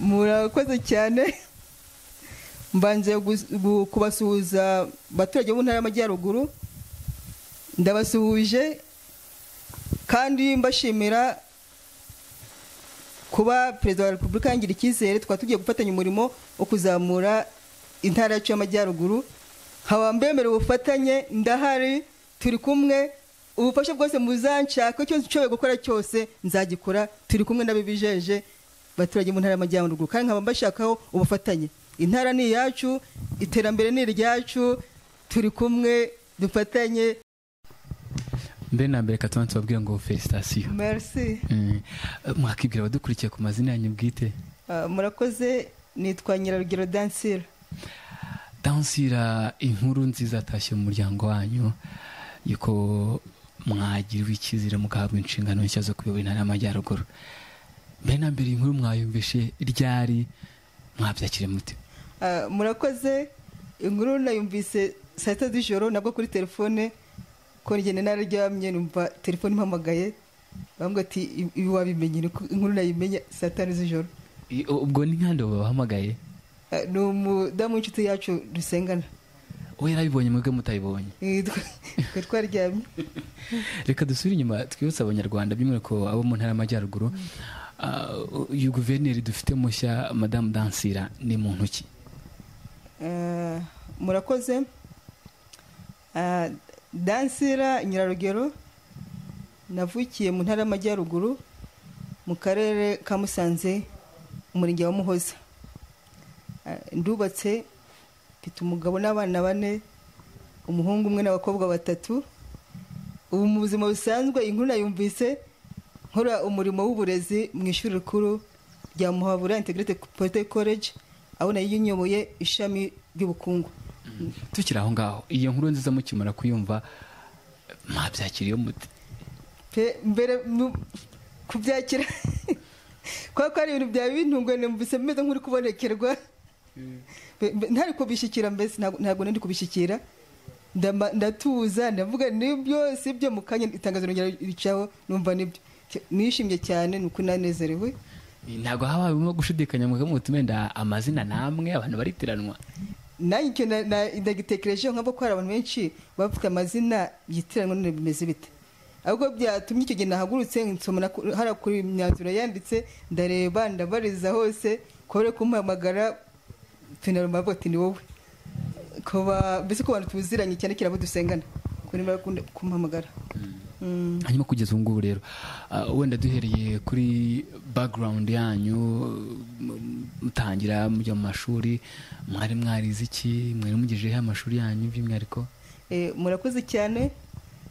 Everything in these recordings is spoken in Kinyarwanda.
Murakoze cyane. Mbanje kubasuhuza abaturage bo mu Ntara y'Amajyaruguru, ndabasuhuje kandi mbashimira kuba Perezida wa Repubulika yangira icyizere, tukaba tugiye gufatanya umurimo wo kuzamura intara yacu y'Amajyaruguru. Nkaba mbemera ubufatanye, ndahari, turi kumwe, ubufasha bwose muzanshaka, icyo nshoboye gukora cyose nzagikora, turi kumwe n'abibijeje abaturage mu Ntara y'Amajyaruguru, kandi nkaba mbashakaho ubufatanye. Intara ni iyacu, iterambere ni iryacu, turi kumwe, dufatanye. Mbere na mbere reka tubabwire ngo félicitations. Merci. Mwakibwira abadukurikiye ku mazina yanyu bwite? Murakoze, nitwa Nyirarugero Dansira. Dansira, inkuru nziza atashye mu muryango wanyu yuko mwagiriwe icyizere mugahabwa inshingano nshya zo kuyobora Intara y'Amajyaruguru. Mbere na mbere, inkuru mwayumvishe ryari? Mwabyakire mute? Murakoze. Inkuru nayumvise saa 6 z'ijoro, nabwo kuri telefone, ko ngenda nararyamye numva telefone impamagaye, bambwira ati: "Ibi wabimenye?" Niko inkuru nayimenye saa 5 z'ijoro. Ubwo ni nkande babahamagaye? Ni umudamu w'inshuti yacu dusengana. We yarabibonye, mwebwe mutayibonye? Twe twaryamye. Reka dusubire inyuma, twibutse Abanyarwanda, by'umwihariko abo mu Ntara y'Amajyaruguru, uyu guverineri dufite mushya, Madamu Dansira, ni muntu ki? Murakoze. Dansira Nyirarugero, navukiye mu Ntara y'Amajyaruguru, mu Karere ka Musanze, Umurenge wa Muhoza. Ndubatse, mfite umugabo n'abana bane, umuhungu umwe n'abakobwa batatu. Ubu mu buzima busanzwe, inkuru nayumvise nkora umurimo w'uburezi mu ishuri rikuru rya Muhabura Integrated Polytechnic College, aho nayo nyoboye ishami ry'ubukungu. Tukiri aho ngaho, iyo nkuru nziza mukimara kuyumva mwabyakiriye mute? Pe, mbere kubyakira, kubera ko ari ibintu byaba bintunguye, numvise meze nk'uri kubonekerwa. Ntari kubishyikira mbese, ntabwo nari kubishyikira. Ndatuza, ndavuga nibyo si byo. Mu kanya itangazo rongera ricaho, numva nibyo. Nishimye cyane, ni uko nanezerewe. Ntabwo habayemo gushidikanya ngo muti wenda amazina namwe abantu baritiranwa? Nanjye icyo ndagitekerejeho, nk'abo ko hari abantu benshi bafite amazina yitiranwa, none bimeze bite? Ahubwo byatumye icyo gihe nahagurutse nsoma hariya kuri imyanzuro yanditse, ndareba, ndabariza hose, kubera kumpamagara finaro bavuga ati: "Ni wowe." Kuba mbese ko abantu tuziranye cyane cyane abo dusengana, ko niba bakunda kumpamagara. Hanyuma kugeza ubu ngubu rero, wenda duhereye kuri background yanyu, mutangira mujya mu mashuri mwari mwarize iki? Mwari mugejejeho amashuri yanyu by'umwihariko? Murakoze cyane.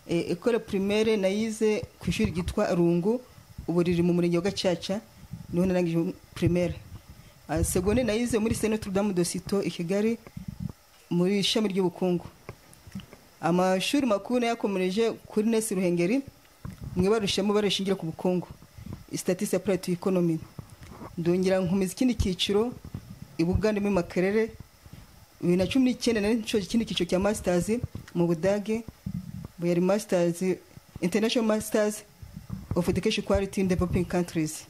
École primaire nayize ku ishuri ryitwa Rungu, ubu riri mu Murenge wa Gacaca, niho narangije primaire. Secondaire nayize muri Saint Notre Dame de Citeaux i Kigali, muri ishami ry'ubukungu. Amashuri makuru nayakomereje kuri Ines Ruhengeri mu ibarurishamibare rishingiye ku bukungu, statistics applied to economy. Ndongera nkomeza ikindi cyiciro i Bugande muri Makerere. 2019 nari nshoje ikindi cyiciro cya masters mu Budage, yari masters, international masters of education quality in developing countries,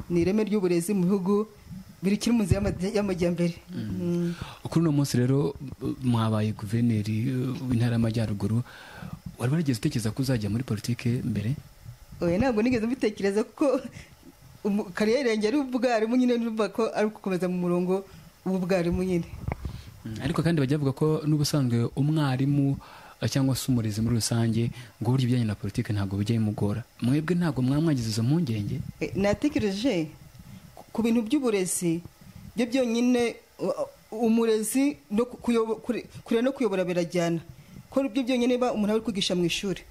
ni ireme ry'uburezi mu bihugu bikiri mu nzira y'amajyambere. Kuri uno munsi rero mwabaye guverineri w'Intara y'Amajyaruguru. Wari warigeze utekereza ko uzajya muri politike mbere? Oya, ntabwo nigeze mbitekereza, kuko carrière yanjye ari ubwarimu nyine, numva ko ari gukomeza mu murongo w'ubwarimu nyine. Ariko kandi bajya bavuga ko n'ubusanzwe umwarimu, cyangwa se umurezi muri rusange, ngo burya ibijyanye na politike ntabwo bijya bimugora. Mwebwe ntabwo mwamwagize izo mpungenge? Natekereje ku bintu by'uburezi byo byonyine, umurezi no kurera no kuyobora birajyana, ko byo byonyine ba umuntu ari kwigisha mu ishuri,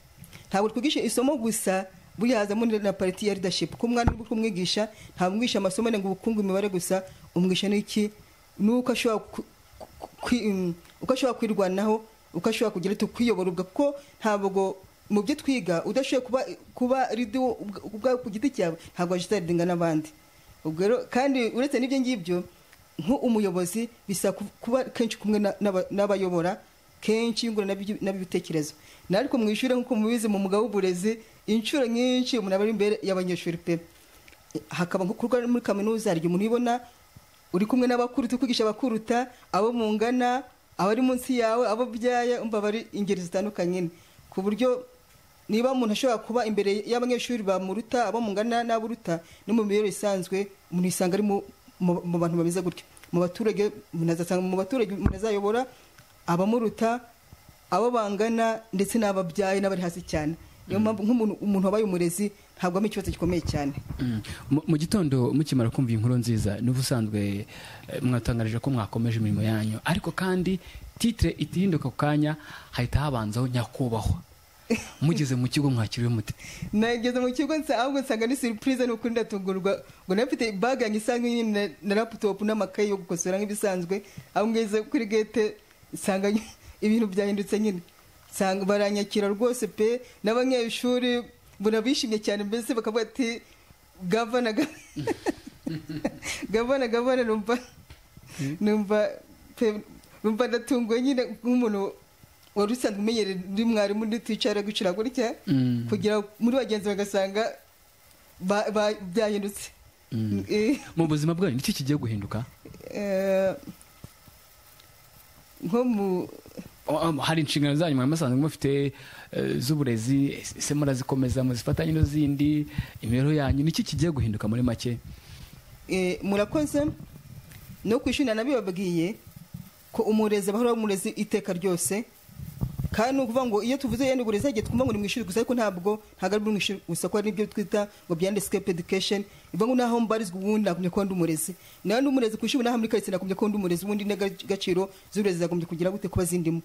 ntabwo twigisha isomo gusa, buriya hazamo na partie ya leadership, ko umwana uri kumwigisha ntabwo umwigisha amasomo ngo ubukungu, imibare gusa, umwigisha n'iki, nuko ashobora uko ashobora kwirwanaho, uko ashobora kugira ati kwiyobora ubwo, kuko ntabwo mu byo twiga udashoboye kuba leader ubwawe ku giti cyawe, ntabwo wajya n'abandi. Ubwo rero kandi uretse n'ibyo ngibyo, nk'umuyobozi bisaba kuba kenshi kumwe n'abayobora, kenshi yungurana n'ibitekerezo. Ariko mu ishuri, nk'uko mubizi mu mwuga w'uburezi, inshuro nyinshi umuntu aba ari imbere y'abanyeshuri pe. Hakaba nko kurwa muri kaminuza, hari igihe umuntu ibona uri kumwe n'abakuruta, ukwigisha abakuruta, abo mungana, abari munsi yawe, abo byaye, umva bari ingeri zitandukanye, ku buryo niba umuntu ashobora kuba imbere y'abanyeshuri bamuruta, abo mungana n'aburuta, no mu mibereho isanzwe umuntu yisanga ari mu bantu bameze gutyo. Mu baturage umuntu azasanga, mu baturage umuntu azayobora abamuruta, abo bangana, ndetse n'ababyaye n'abari hasi cyane. Niyo mpamvu nk'umuntu, umuntu wabaye umurezi ntabwo ari ikibazo gikomeye cyane. Mu gitondo mukimara kumva inkuru nziza, n'ubusanzwe mwatangarije ko mwakomeje imirimo yanyu, ariko kandi titre itihinduka ku kanya, hahita habanzaho nyakubahwa. Mugeze mu kigo mwakiriwe mute? Nageze mu kigo ahubwo nsanga ni surprise, ni ukuri ndatungurwa. Ngo nafite bag yanjye isanzwe nyine na laptop n'amakayi yo gukosora nk'ibisanzwe, aho ngeze kuri gate nsanga ibintu byahindutse nyine. Nsanga baranyakira rwose pe, n'abanyeshuri mbona bishimye cyane, mbese bakavuga ati gavana, gavana, gavana. Numva pe, numva ndatunguwe nyine, nk'umuntu wari usanzwe umenyereye ndi mwarimu, ndi twicara gucira gutya, kugira muri bagenzi bagasanga byahindutse. Mu buzima bwanyu nicyo kigiye guhinduka? Nko mu Hari inshingano zanyu mwari musanzwe mufite z'uburezi, ese murazikomeza muzifatanye n'izindi, imibereho yanyu nicyo kigiye guhinduka muri make? Murakoze. No ku ishuri nabibabwiye ko umurezi bahora umurezi iteka ryose, kandi ni ukuvuga ngo iyo tuvuze yenda uburezi hagiye twumva ngo ni mu ishuri gusa, ariko ntabwo ari mu ishuri gusa, ko hari n'ibyo twita ngo bya landscape education. Bivuga ngo naho mbarizwa ubundi nagombye kuba ndi umurezi, naho ndi umurezi ku ishuri, naho muri karitsiye nagombye kuba ndi umurezi, ubundi n'agaciro z'uburezi zagombye kugira gute kuba zindimo.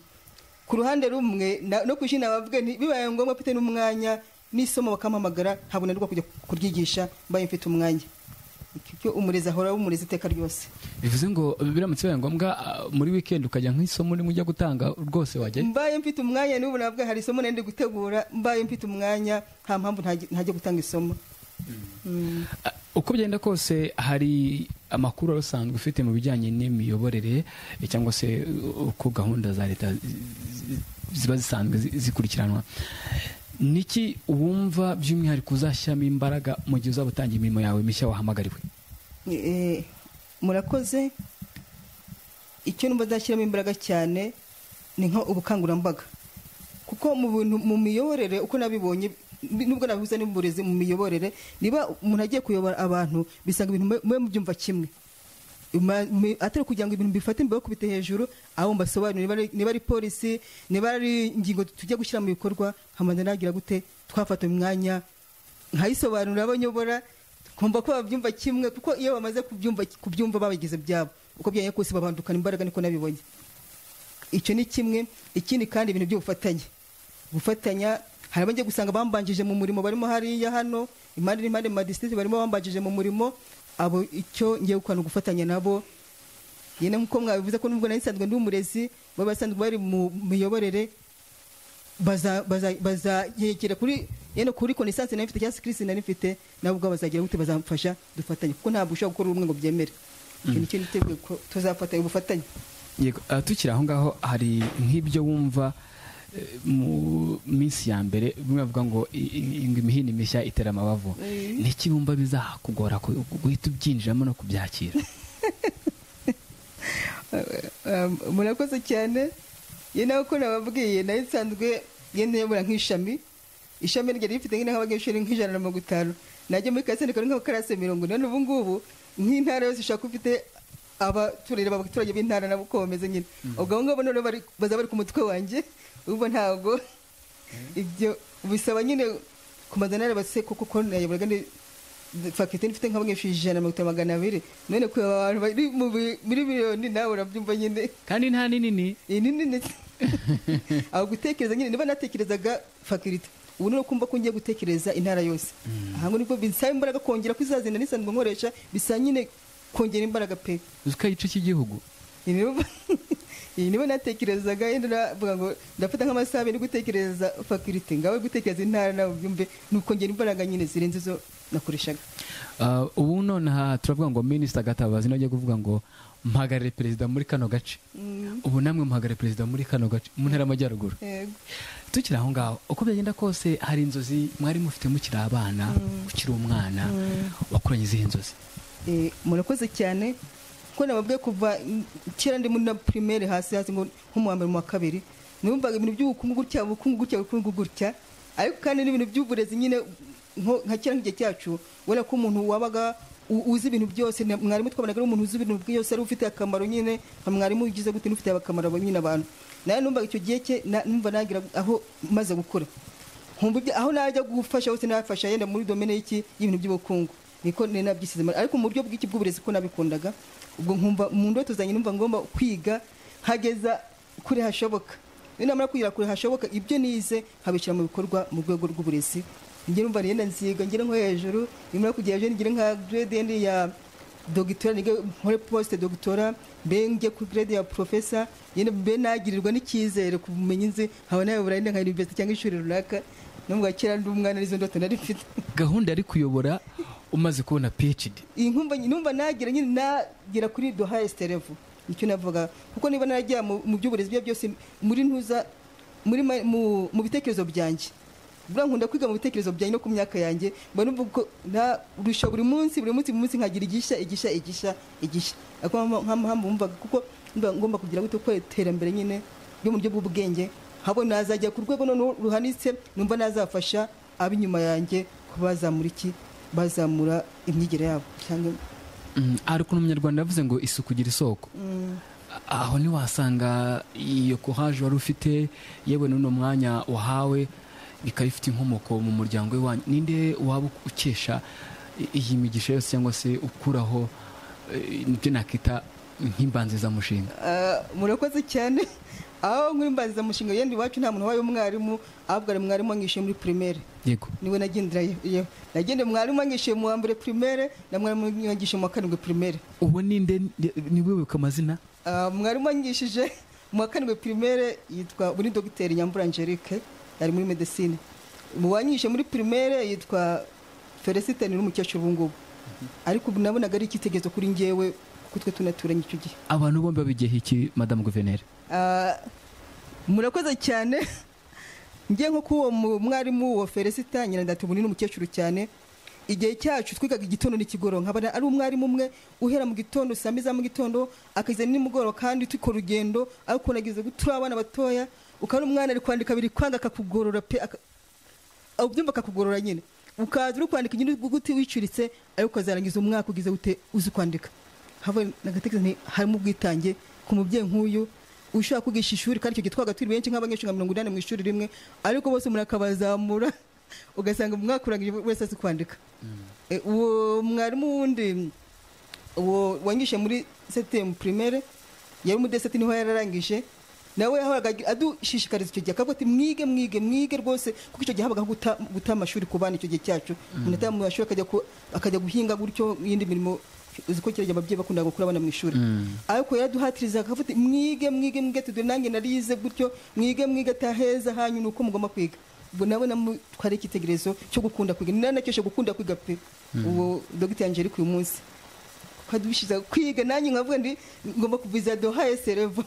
Ku ruhande rumwe no ku ishuri nabavuga nti bibaye ngombwa mfite n'umwanya n'isomo bakampamagara, ntabwo nanirwa kujya kuryigisha mbaye mfite umwanya. Icyo umurezi ahora ari umurezi iteka ryose. Bivuze ngo biramutse bibaye ngombwa muri weekend ukajya nk'isomo urimo ujya gutanga, rwose wajyayo? Mbaye mfite umwanya, n'ubu navuga hari isomo nari ndi gutegura, mbaye mfite umwanya nta mpamvu ntajya gutanga isomo. Uko byagenda kose hari amakuru wari usanzwe ufite mu bijyanye n'imiyoborere, cyangwa se uko gahunda za leta ziba zisanzwe zikurikiranwa. Niki wumva by'umwihariko uzashyiramo imbaraga mu gihe uzaba utangiye imirimo yawe mishya wahamagariwe? Murakoze. Icyo numva nzashyiramo imbaraga cyane ni nko ubukangurambaga, kuko mu bintu mu miyoborere uko nabibonye, nubwo nabihuza n'uburezi, mu miyoborere niba umuntu agiye kuyobora abantu bisanga ibintu mube mubyumva kimwe, atari kugira ngo ibintu bifate mbibakubite hejuru, aho mbasobanurire niba ari policy, niba ari ingingo tujya gushyira mu bikorwa, nkabanza nagira gute twafata umwanya nkayisobanurira abo nyobora, kumva ko babyumva kimwe, kuko iyo bamaze kubyumva babigize byabo, uko byagenda kose babandukana imbaraga, niko nabibonye. Icyo ni kimwe. Ikindi kandi ibintu by'ubufatanye, gufatanya, hari abagiye gusanga bambanjije mu murimo barimo hariya hano impande n'impande mu madistrict, barimo bambanjije mu murimo. Abo icyo ngiye gukora ni ugufatanya nabo nyine, nk'uko mwabivuze ko nubwo nari nsanzwe ndi umurezi, bo basanzwe bari mu miyoborere, bazayegera kuri yene kuri connaissance nari mfite cyangwa skills nari mfite, nabo ubwabo bazagira gute bazamfasha dufatanye, kuko ntabwo ushobora gukora ubumwe ngo byemere. Icyo nicyo niteguye ko tuzafatanya, ubufatanye. Yego, tukiri aho ngaho, hari nk'ibyo wumva mu minsi ya mbere, bimwe bavuga ngo ngo imihini mishya itera amabavu, niki wumva bizakugora guhita ubyinjiramo no kubyakira? Murakoze cyane. Ye nawe ko nababwiye nayo nsanzwe ye ntiyobora nk'ishami, ishami ryari rifite nk'abanyeshuri nka 150, najya muri classe nikora nka classe 40. Ubu ngubu nk'intara yose ushaka ufite abaturere, abaturage b'intara nabo uko bameze nyine, ubwo abo ngabo noneho bazaba bari ku mutwe wanjye. Ubwo ntabwo ibyo bisaba nyine kubanza nareba se kuko ko nayoboraga ni faculté ifite nk'abanyeshuri 150, 200, none kureba abantu bari muri miliyoni nawe urabyumva nyine. Kandi nta nini. Iyi ni nini. Aho gutekereza nyine, niba natekerezaga faculté, ubu ni kumva ko ngiye gutekereza intara yose, aha ngo nibwo bisaba imbaraga kongera kwizazina nisanzwe nkoresha, bisa nyine kongera imbaraga pe. Uzi ko ari igice cy'igihugu. Iyi niba natekerezaga yenda navuga ngo ndafata nk'amasaha 2 gutekereza faculté, ngawe gutekereza intara nawe ubyumve, ni ukongera imbaraga nyine zirenze izo nakoreshaga. Ubu nonaha turavuga ngo Minisita Gatabazi nawe agiye kuvuga ngo Mpagarare perezida muri kano gace, ubu namwe muhagarare perezida muri kano gace mu ntara y'Amajyaruguru. Tukiri aho ngaho, uko byagenda kose hari inzozi mwari mufite mukiri abana, ukiri umwana wakuranye izihe nzozi? Murakoze cyane, kuko nababwiye kuva kera ndi muri na primaire hasi hasi ngo nko mu wa mbere, mu wa kabiri, numvaga ibintu by'ubukungu gutya, ubukungu gutya, ubukungu gutya, ariko kandi n'ibintu by'uburezi nyine nka kera nk'igihe cyacu, ubona ko umuntu wabaga uzi ibintu byose, mwarimu twabonaga ari umuntu uzi ibintu byose, ari ufite akamaro nyine, nka mwarimu ugize gute n'ufite akamaro nyine abantu. Nawe numvaga icyo gihe cye numva nagira aho maze gukura, nkumva aho najya gufasha hose nafasha yenda muri domaine y'iki y'ibintu by'ubukungu, niko nari nabyisize, ariko mu buryo bw'iki bw'uburezi ko nabikundaga. Ubwo nkumva mu ndoto zanjye numva ngomba kwiga hageza kure hashoboka, namara kugera kure hashoboka ibyo nize nkabishyira mu bikorwa mu rwego rw'uburezi. Njye numva nenda nziga ngere nko hejuru, nimara kugera hejuru ngere nka grade ya doctora, nige nkore post doctora, mbe njye ku grade ya professor, yende mbe nagirirwa n'icyizere ku bumenyi nzi, nkaba nayobora nka university cyangwa ishuri runaka. Nubwo kera ndi umwana n'izo ndoto nari mfite. Gahunda yari kuyobora umaze kubona PhD. Iyi nkumva numva nagira nyine nagira kuri the highest level, nicyo navuga, kuko niba naragiye mu by'uburezi byo byose muri ntuza muri mu bitekerezo byanjye, buriya nkunda kwiga mu bitekerezo byanjye no ku myaka yanjye, mba numva ko narusha buri munsi buri munsi buri munsi nkagira igishya igishya igishya igishya, ariko nkamuhamba wumvaga kuko ngomba kugira gute ko iterambere nyine ryo mu buryo bw'ubwenge, habo nazajya ku rwego noneho ruhanitse, numva nazafasha ab'inyuma yanjye kubazamura iki, bazamura imyigire yabo cyangwa. Hari ukuntu umunyarwanda yavuze ngo isuku igira isoko. Aho ntiwasanga iyo courage wari ufite, yewe n'uno mwanya wahawe bikaba bifite inkomoko mu muryango w'iwanyu. Ninde waba ukesha iyi migisha yose cyangwa se ukuraho nibyo nakita nk'imbanzizamushinga? Murakoze cyane. Aho nk'imbanzizamushinga yenda iwacu nta muntu wabaye umwarimu, ahubwo ari mwarimu wangishe muri primaire. Yego. Niwe nagenderayo. Nagende mwarimu wangishe mu wa mbere primaire na mwarimu wangishe mu wa karindwi primaire. Ubu ninde niwe wibuka amazina? Mwarimu wangishije mu wa karindwi primaire yitwa muri Dr Nyambura Angelique, ari muri medecine. Mu wanyishe muri primaire yitwa Felicite, ni umukecuru ubu ngubu. Ariko nabonaga ari icyitegererezo kuri njyewe kuko twe tunaturanye icyo gihe. Abantu bombi babigiye iki Madame Guverineri? Murakoze cyane. Ngiye nko kuwo mwarimu wa Felicite nyina ndatubuni n'umukecuru cyane. Igihe cyacu twigaga igitondo n'ikigoroba, nkabona ari umwarimu umwe uhera mu gitondo saa mbiri za mu gitondo akaza nimugoroba, kandi tukora urugendo, ariko nagize gutura abana batoya, ukaba umwana ari kwandika biri kwanga akakugorora pe, ubyumva akakugorora nyine, ukaza uri kwandika nyine guti wicuritse, ariko ukazarangiza umwaka ugize gute uzi kwandika. Hava nagatekereza nti harimo ubwitange ku mubyeyi nk'uyu ushaka kwigisha ishuri, kandi icyo gihe twabaga turi benshi nk'abanyeshuri nka 80 mu ishuri rimwe, ariko bose murakabazamura ugasanga umwaka urangije wese azi kwandika. Uwo mwarimu wundi uwo wangishe muri 7e primaire yari mu D7 niho yararangije, nawe yahoraga adushishikariza icyo gihe akavuga ati mwige mwige mwige rwose, kuko icyo gihe habaga guta amashuri ku bana icyo gihe cyacu, umuntu ataba mu mashuri akajya guhinga gutyo iyindi mirimo, uzi ko kera ababyeyi bakundaga gukura abana mu ishuri. Ariko yaraduhatiriza akavuga ati mwige mwige mwige, tudure nanjye narize gutyo, mwige mwige ataheza hanyu nuko mugomba kwiga. Ubwo nawe namutwara icyitegererezo cyo gukunda kwiga, ni nakesha gukunda kwiga pe. Uwo Dr Angelique uyu munsi kwadubishiza kwiga, nanjye nkavuga ndi ngomba kuviza the highest level.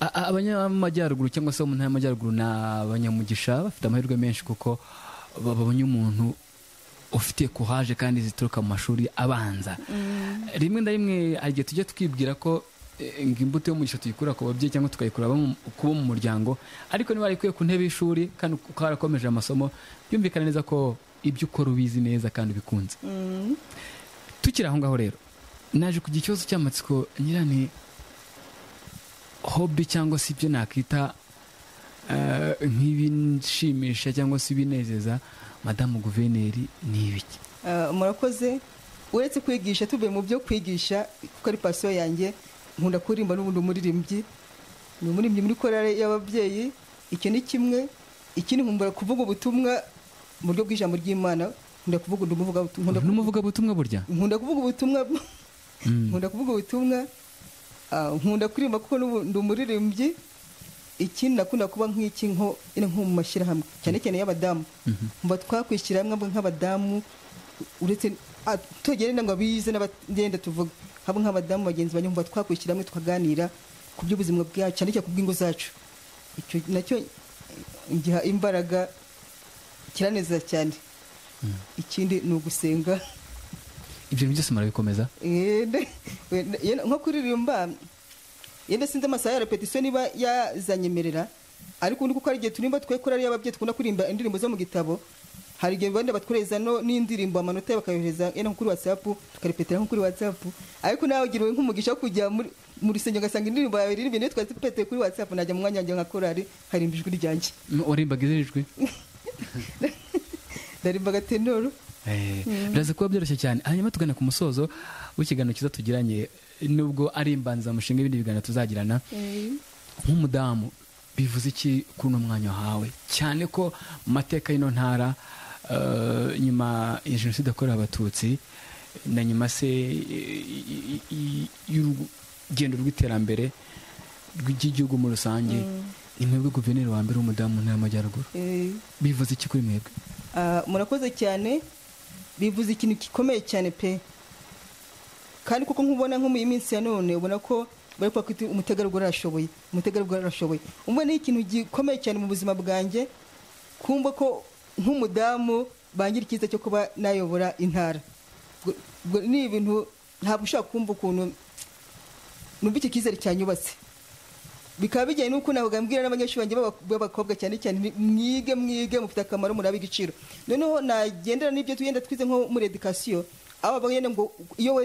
Abanyamajyaruguru cyangwa se mu ntara y'Amajyaruguru ni abanyamugisha, bafite amahirwe menshi kuko babonye umuntu ufite courage kandi zituruka mu mashuri abanza. Rimwe na rimwe hari igihe tujya twibwira ko imbuto y'umugisha tuyikura ku babyeyi cyangwa tukayikura kubo mu muryango, ariko niba warikuye ku ntebe y'ishuri kandi ukarakomeje amasomo, byumvikana neza ko ibyo ukora ubizi neza kandi ubikunze. Tukiri aho ngaho rero, naje kugira ikibazo cy'amatsiko nyirane hobby cyangwa se ibyo nakita nk'ibinshimisha cyangwa se ibinezeza Madame Guverineri ni ibiki? Murakoze. Uretse kwigisha, tuvuye mu byo kwigisha kuko ari passion yanjye, nkunda kuririmba n'ubundi umuririmbyi, ni umuririmbyi muri korale y'ababyeyi, icyo ni kimwe. Ikindi nkumbura kuvuga ubutumwa mu buryo bw'ijambo ry'Imana, nkunda kuvuga umuvuga n'umuvuga butumwa burya, nkunda kuvuga ubutumwa, nkunda kuvuga ubutumwa, nkunda kuririmba kuko ndi umuririmbyi. Ikindi nakunda kuba nk'iki nko mu mashyirahamwe cyane cyane y'abadamu, mba twakwishyira hamwe nk'abadamu, uretse tugenda ngo abize n'abagenda tuvuga Haba nk'abadamu bagenzi banjye nkumva twakwishyira hamwe tukaganira ku by'ubuzima bwacu, cyane cyane ku bw'ingo zacu. Icyo nacyo ngiha imbaraga, kiranezeza cyane. Ikindi ni ugusenga. Ibyo bintu byose murabikomeza? Nko kuririmba yenda sinzi amasaha ya repetition niba yazanyemerera, ariko ubundi kuko hari igihe turimba twe korari y'ababyeyi dukunda kuririmba indirimbo zo mu gitabo, hari igihe benda batwohereza no n'indirimbo amanota bakayohereza yenda nko kuri WhatsApp, tukarepetera nko kuri WhatsApp. Ariko nawe ugiriwe nk'umugisha wo kujya mu rusengero ugasanga indirimbo yawe iririmbye niyo twazipeteye kuri WhatsApp, najya mu mwanya wanjye nka korari harimba ijwi ryanjye. Warimbaga irihe jwi? Ndarimbaga tenoro. Biraza kuba byoroshye cyane. Hanyuma tugana ku musozo w'ikiganiro cyiza tugiranye, nubwo ari imbanzamushinga y'ibindi biganiro tuzagirana. Nk'umudamu bivuze iki kuri uno mwanya wahawe, cyane ko mu mateka y'ino ntara nyuma ya jenoside yakorewe Abatutsi na nyuma se y'urugendo rw'iterambere ry'igihugu muri rusange, ni mwebwe guverineri wa mbere w'umudamu mu ntara y'Amajyaruguru, bivuze iki kuri mwebwe? Murakoze cyane. Bivuze ikintu gikomeye cyane pe. Kandi kuko nkubona nko mu minsi ya none ubona ko bari kuvuga ko umutegarugori arashoboye, umutegarugori arashoboye. Umva ni ikintu gikomeye cyane mu buzima bwanjye kumva ko nk'umudamu bangira icyiza cyo kuba nayobora intara. Ni ibintu ntabwo ushobora kumva ukuntu numva iki cyizere cyanyubatse. Bikaba bijyanye n'uko navuga mbwira n'abanyeshuri banjye b'abakobwa cyane cyane, mwige mwige mufite akamaro, murabe igiciro. Noneho nagendera n'ibyo tugenda twize nko muri education, aho bagenda ngo iyo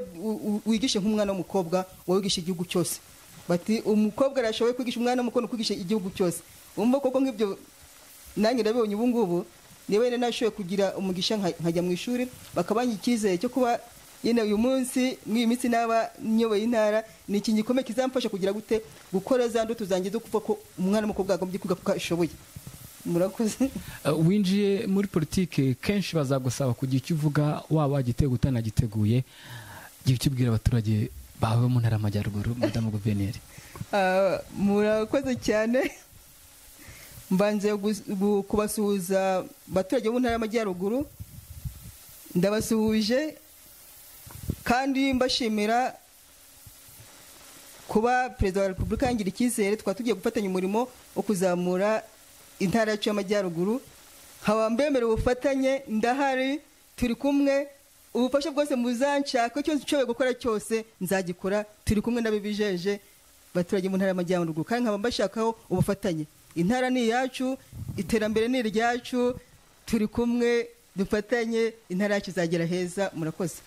wigishe nk'umwana w'umukobwa wowe wigisha igihugu cyose. Bati umukobwa arashoboye kwigisha umwana w'umukobwa, kwigisha igihugu cyose. Umva koko nk'ibyo nanjye ndabibonye ubu ngubu, niba yenda nashoboye kugira umugisha nkajya mu ishuri bakabanya icyizere cyo kuba yenda uyu munsi mw'iyi minsi naba nyoboye intara, ni ikintu gikomeye kizamfasha kugira gute gukora za ndoto zanjye zo kuvuga ko umwana w'umukobwa agombye kwiga kuko ashoboye. Murakoze. Winjiye muri politike, kenshi bazagusaba kugira icyo uvuga, waba wagiteguye utanagiteguye, gira icyo ubwira abaturage bawe mu ntara y'Amajyaruguru, madamu guverineri. Murakoze cyane. Mbanze kubasuhuza abaturage bo mu ntara y'Amajyaruguru, ndabasuhuje kandi mbashimira kuba Perezida wa Repubulika yangira icyizere, tukaba tugiye gufatanya umurimo wo kuzamura intara yacu y'Amajyaruguru. Nkaba mbemera ubufatanye, ndahari, turi kumwe, ubufasha bwose muzanshaka, icyo nshoboye gukora cyose nzagikora, turi kumwe ndabibijeje abaturage mu ntara y'Amajyaruguru, kandi nkaba mbashakaho ubufatanye. Intara ni iyacu, iterambere ni iryacu, turi kumwe, dufatanye, intara yacu izagera heza. Murakoze.